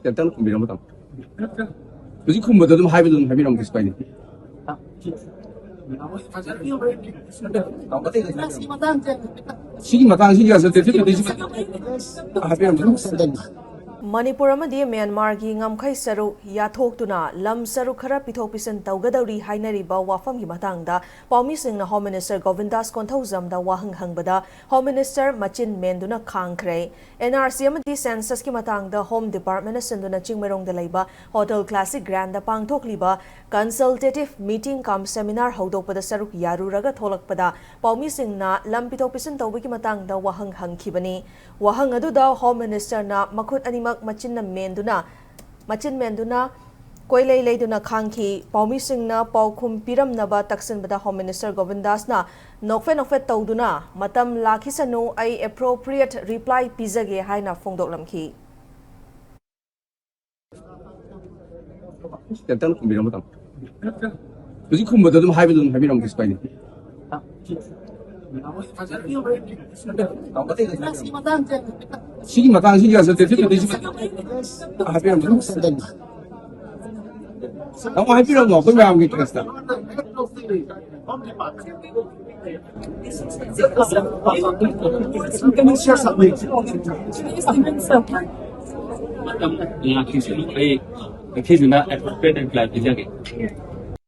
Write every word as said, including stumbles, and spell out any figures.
ꯇꯦꯟꯇꯪ ꯈꯨꯝꯕꯤꯔꯝꯕ ꯇꯥꯃꯣ꯫ ꯍꯧꯖꯤꯛ ꯈꯨꯝꯕꯗꯣ ꯑꯗꯨꯝ ꯍꯥꯏꯕꯗꯣ ꯑꯗꯨꯝ ꯍꯥꯏꯕꯤꯔꯝꯒꯦ, ꯀꯩꯁꯨ ꯀꯥꯏꯗꯦ꯫ ꯁꯤꯒꯤ ꯃꯇꯥꯡꯁꯤꯒꯤ ꯍꯥꯏꯕꯤꯔꯝꯕ꯫ ꯃꯅꯤꯄꯨꯔ ꯑꯃꯗꯤ ꯃ꯭ꯌꯥꯟꯃꯥꯔꯒꯤ ꯉꯝꯈꯩ ꯁꯔꯨꯛ ꯌꯥꯊꯣꯛꯇꯨꯅ ꯂꯝ ꯁꯔꯨꯛ ꯈꯔ ꯄꯤꯊꯣꯛ ꯄꯤꯁꯤꯟ ꯇꯧꯒꯗꯧꯔꯤ ꯍꯥꯏꯅꯔꯤꯕ ꯋꯥꯐꯝꯒꯤ ꯃꯇꯥꯡꯗ ꯄꯥꯎꯃꯤꯁꯤꯡꯅ ꯍꯣꯝ ꯃꯤꯅꯤꯁꯇꯔ ꯒꯣꯕꯤꯟꯗꯥꯁ ꯀꯣꯟꯊꯧꯖꯝꯗ ꯋꯥꯍꯪ ꯍꯪꯕꯗ ꯍꯣꯝ ꯃꯤꯅꯤꯁꯇꯔ ꯃꯆꯤꯟ ꯃꯦꯟꯗꯨꯅ ꯈꯥꯡꯈ꯭ꯔꯦ꯫ ꯑꯦꯟ ꯑꯥꯔ ꯁꯤ ꯑꯃꯗꯤ ꯁꯦꯟꯁꯁꯀꯤ ꯃꯇꯥꯡꯗ ꯍꯣꯝ ꯗꯤꯄꯥꯔꯠꯃꯦꯟꯅ ꯁꯤꯟꯗꯨꯅ ꯆꯤꯡꯃꯩꯔꯣꯡꯗ ꯂꯩꯕ ꯍꯣꯇꯦꯜ ꯀ꯭ꯂꯥꯁꯤꯛ ꯒ꯭ꯔꯥꯟꯗ ꯄꯥꯡꯊꯣꯛꯂꯤꯕ ꯀꯟꯁꯜꯇꯦꯇꯤꯚ ꯃꯤꯇꯤꯡ ꯀꯝ ꯁꯦꯃꯤꯅꯥꯔ ꯍꯧꯗꯣꯛꯄꯗ ꯁꯔꯨꯛ ꯌꯥꯔꯨꯔꯒ ꯊꯣꯛꯂꯛꯄꯗ ꯄꯥꯎꯃꯤꯁꯤꯡꯅ ꯂꯝ ꯄꯤꯊꯣꯛ ꯄꯤꯁꯤꯟ ꯇꯧꯕꯒꯤ ꯃꯇꯥꯡꯗ ꯋꯥꯍꯪ ꯍꯪꯈꯤꯕꯅꯤ꯫ ꯋꯥꯍꯪ ꯑꯗꯨꯗ ꯍꯣꯝ ꯃꯤꯅꯤꯁꯇꯔꯅ ꯃꯈꯨꯠ ꯑꯅꯤꯃꯛ ꯃꯆꯤꯟꯅ ꯃꯦꯟꯗꯨꯅ ꯃꯆꯤꯟ ꯃꯦꯟꯗꯨꯅ ꯀꯣꯏꯂꯩ ꯂꯩꯗꯨꯅ ꯈꯥꯡꯈꯤ꯫ ꯄꯥꯎꯃꯤꯁꯤꯡꯅ ꯄꯥꯎꯈꯨꯝ ꯄꯤꯔꯝꯅꯕ ꯇꯛꯁꯤꯟꯕꯗ ꯍꯣꯝ ꯃꯤꯅꯤꯁꯇꯔ ꯒꯣꯕꯤꯟꯗꯥꯁꯅ ꯅꯣꯛꯐꯦꯠ ꯅꯣꯛꯐꯦꯠ ꯇꯧꯗꯨꯅ "ꯃꯇꯝ ꯂꯥꯛꯈꯤꯁꯅꯨ, ꯑꯩ ꯑꯦꯄ꯭ꯔꯣꯄ꯭ꯔꯤꯌꯦꯠ ꯔꯤꯄ꯭ꯂꯥꯏ ꯄꯤꯖꯒꯦ" ꯍꯥꯏꯅ ꯐꯣꯡꯗꯣꯛꯂꯝꯈꯤ꯫ ꯇꯦꯟꯇꯪ ꯈꯨꯝꯕꯤꯔꯝꯕ ꯇꯥꯃꯣ꯫ ꯍꯧꯖꯤꯛ ꯈꯨꯝꯕꯗꯣ ꯑꯗꯨꯝ ꯍꯥꯏꯕꯗꯣ ꯑꯗꯨꯝ ꯍꯥꯏꯕꯤꯔꯝꯒꯦ, ꯀꯩꯁꯨ ꯀꯥꯏꯗꯦ꯫ ꯁꯤꯒꯤ ꯃꯇꯥꯡꯁꯤꯒꯤ ꯍꯥꯏꯕꯤꯔꯝꯒꯦ꯫ ꯑꯃꯨꯛ ꯍꯥꯏꯕꯤꯔꯝꯃꯣ ꯑꯩꯈꯣꯏ ꯃꯌꯥꯝꯒꯤ ꯏꯟꯇꯔꯦꯁꯇ꯫ ꯃꯇꯝ ꯂꯥꯛꯈꯤꯁꯅꯨ, ꯑꯩ ꯃꯊꯤꯗꯨꯅ ꯑꯦꯄ꯭ꯔꯣꯄ꯭ꯔꯤꯌꯦꯠ ꯔꯤꯄ꯭ꯂꯥꯏ ꯄꯤꯖꯒꯦ꯫